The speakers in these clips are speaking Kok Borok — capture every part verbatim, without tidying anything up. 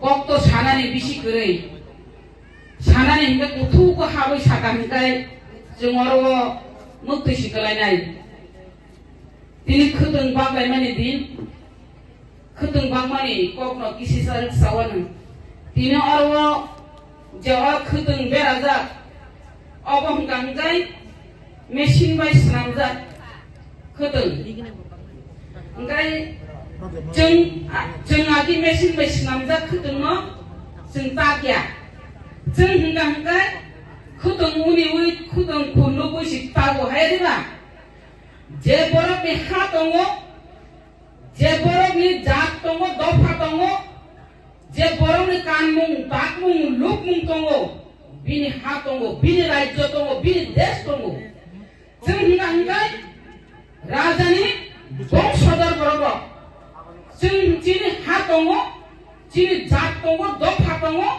Kok to sanani bisi kwrwi. Sanani hinkhe kuthuk khe habwi saka hinkhai chwng oro o mwktwi si kwlainai. Tini khwtwng baklaimani din, khwtwng bakmani kokno kisisa rwksa wano. Tini oro o je o khwtwng berajak, obo hwnkha hwnkhe machine bai swnamjak khwtwng. Hwnkhe chwng, chwng agi machine bai swnamjak khwtwngno chwng takya. Chwng hwnkha hwnkhe khwtwng uniwi khwtwng khulnugwi si tago hai diba? Je borokni ha tongo, je borokni jat tongo, dopha tongo, je borokni kanmung, takmung, lukmung tongo, bini ha tongo, bini rajyo tongo, bini desh tongo. Chwng hwnkha hwnkhe rajani bongsodor borok rok. Chwng chini ha tongo, chini jat tongo, dopha tongo,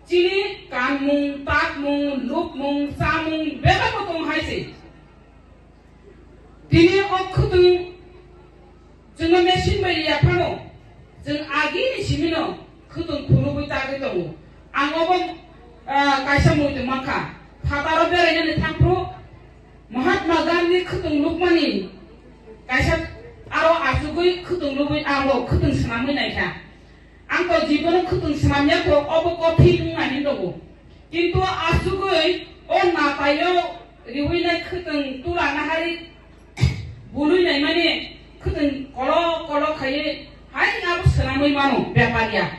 chini kanmung, takmung, lukmung, chamung bebak bo tongo hai se. Tini o khwtwng chwngno machine bai ya phano, chwng agini simino khwtwng phunugwi tagwi tongo. Ang obo, ah, kaisa muitu mankha. Phataro berainani thangphru Mahatma Gandhi khwtwng nukmani kaisa aro achugwi khwtwng nugwi abo khwtwng swnamwi naikha. Ang to jibono khwtwng swnamya kho, obo kothin wngmani nogo. Kintu asugwi o nataio riwi nai khwtwng tula nahari bului naimani khwtwng kolo kolo khaiwi hai abo swnamwi mano bepariya.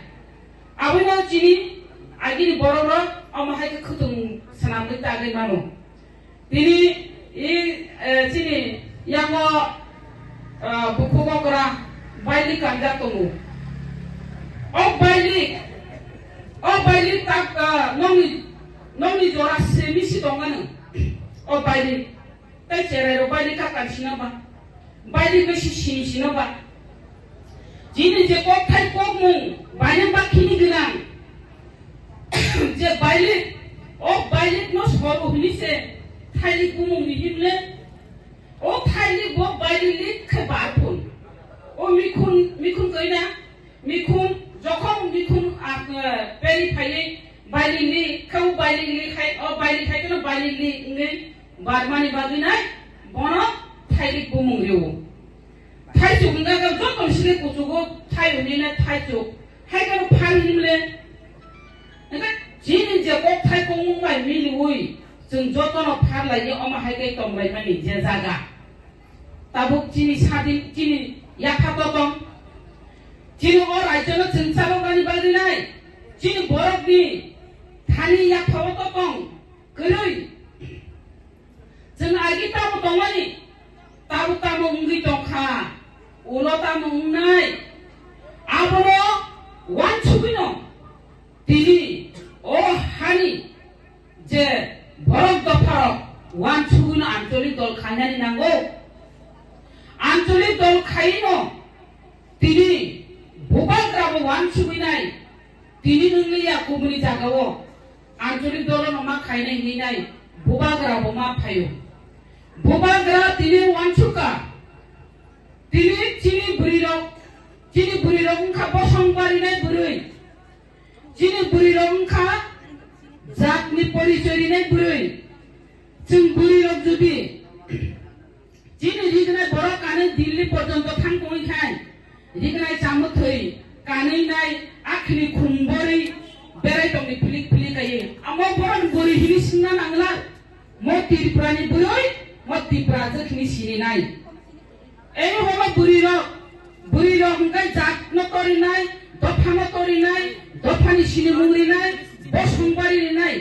Abono chini agini borok rok omo hai khe khwtwng swnamwi tagwi mano. Tini i, eh, chini yango, eh, bukhuk okra baili kanjak tongo. O baili, o baili tak, eh, nokni, nokni jora semi si tongmani. O baili, tei cherai rok baili kakan sino ba. Bailik bai si sini sino ba. Chini je kokthai kokmung, bainang bakhini gwnang. Je bailik, o bailik no soro hwnwi se thailik bumung ni himle. O thailik bo bailik lik khe bar phun. O mikhun, mikhun koi na, mikhun, jokhon mikhun, ah, peri phaiwi bailik li, khe o bailik li khai, o bailik khai khe no bailik li wngwi barmani bagwi nai bono thailik bumung rwo. Thaichuk hwnka khe joto sini kuchugo thai hwnwi nai thaichuk. Hai khe no phar hwnwi le. Hwnka chini je kok thai kokmung bai miliui chwng joto no phar lai ye omo hai khe tong lai mani je jaga. Tabuk chini sadin, chini yapha totong. Chini o rajyo no chwng chaloknani bagwi nai. Chini borok ni thani yapha o totong. Kwrwi. Chwng agi tamo tongmani, tabo tamo wngwi tongkha, ulo tamo wngnai, abono wansugwino tini o hani je borok dopharok wansugwino ancholik dol khainani nango. Ancholik dol khaino tini bubagrabo wansugwinai, tini nwngliya kubuni jagao. Ancholik dolono ma khainai hinwi nai bubagra bo ma phaio. Bubagra tini wansukha. Tini chini bwrwirok, chini bwrwirok wngkha bosong barinai bwrwi. Chini bwrwirok wngkha jatni porichoi rinai bwrwi. Chwng bwrwirok jodi Chini rignai borok kanwi Delhi porjonto thang tongwi khai, rignai chamwi thwi kanwi nai akhini khum borwi berai tongni philik philik kaiwi. Amo borok bwrwi hini singna nangla, mo Tripurani bwrwi, mo Tripura jwk hini sini nai. Ei hono bwrwi rok, bwrwi rok hwnkhe jat no tori nai, dopha no tori nai, dophani sini mung ri nai, bosong bari ri nai.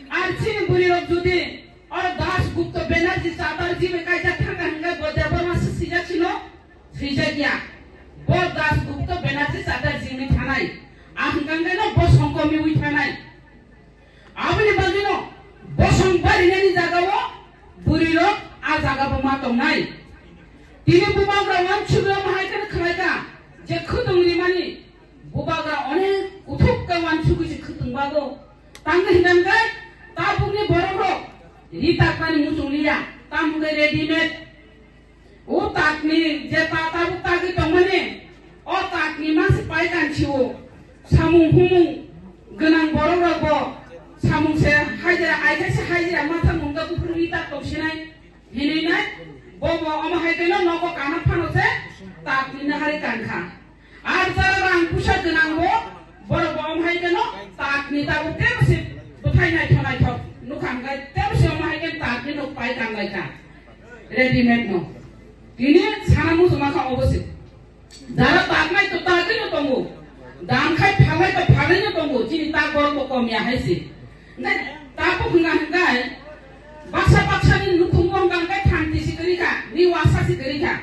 Ar chini bwrwi rok jodi Oro Das Gupta Banerjee Chatterjee bai kaisa thangkha hwnkhe bo Debbarma se swijak sino? Swijak ya. Bo Das Gupta Banerjee Chatterjee wngwi thanai. A hwnkha hwnkhe no bosong komiwi thanai. Aboni bagwino bosong barinani jagao bwrwirok a jagao ma tongnai. Tini bubagra wansugwi omo hai kheno khwlaikha je khwtwng rimani bubagra onek kuthuk khe wansugwi se khwtwng bago. Tamni hwnkha hwnkhe tabukni borokrok ri takmani muchung liya, tamo hwnkhe readymade. O takni je ta tabuk tagwi tongmani, o takni mangsi pai kansi o. Samung humung gwnang borok rok bo samung se hajira, ai khe se hajira matha mungda buphuru wi tak tong sinai hinwi nai, bo bo omo hai khe no nogo kana phano se tak ni nahari kan kha. Ar jara rang puisa gwnang bo borok bo omo hai khe no tak ni tabuk tebo se bwthai naithok naithok nukha hwnkhe tebo se omo hai khe tak ni nok pai kan lai kha readymade no. Tini sana muchung ma kha obo se. Jara taknai to tagwi no tongo. Dam khai phalnai to phalnai no tongo. Chini tak borok bo kom ya hai se. Nai tapo hwnga hwnkhe baksa baksa ni nukhung wng kang khe thanti si kwrwi kha, ni wasa si kwrwi kha.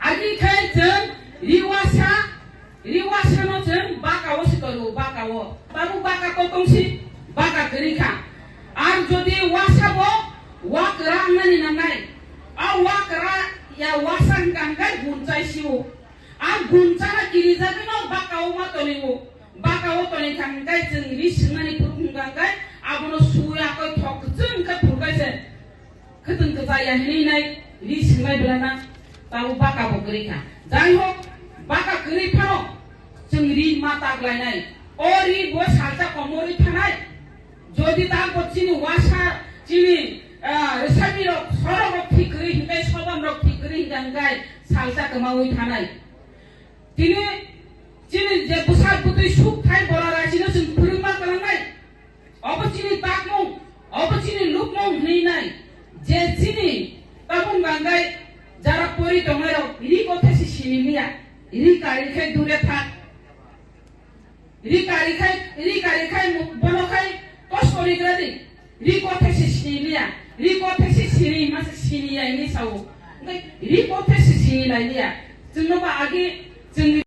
Agi khai chwng ri wasa, ri wasa no chwng baka o si toru, baka o. Tabu baka to tong si, baka kwrwi kha. Ar jodi wasa bo wa kwra wngnani nangnai, a wa kwra ya wasa hwnkha hwnkhe gunchai sio. A gunchana kirijagwi no baka o ma tonwi o. Baka o tonwi kha hwnkhe chwng ri swngnani phuru hwnkha hwnkhe abono suya koi thok kwchwng khe phurkai se. Khwtwng kwchaya hinwi nai ri swngnai bwlana tabuk baka bo kwrwi kha. Jai hok, baka kwrwi phano chwng ri ma tak lainai. O ri bo salsa komorwi thanai. Jodi tak bo chini wasa, chini, ah, rwsami rok, sorok rok thik kwrwi hwnkhe, sobam rok thik kwrwi hwnkhe, hwnkhe salsa kwmawi thanai. Tini chini je bwsa bwtwi suk thai bora raisino chwng phwrwngma kwlangnai. Obo chini takmung, obo chini lukmung hinwi nai. Je chini tabung gangai jara pori tongnai rok ri kothe si sini liya. Ri kari khai dure thak. Ri kari khai, ri kari khai mu-, bono khai kos kori gra di. Ri kothe si sini liya. Ri kothe si sini ma se sini ya ini sao. Ngai ri kothe si sini lai liya. Chwngno ba agi chwng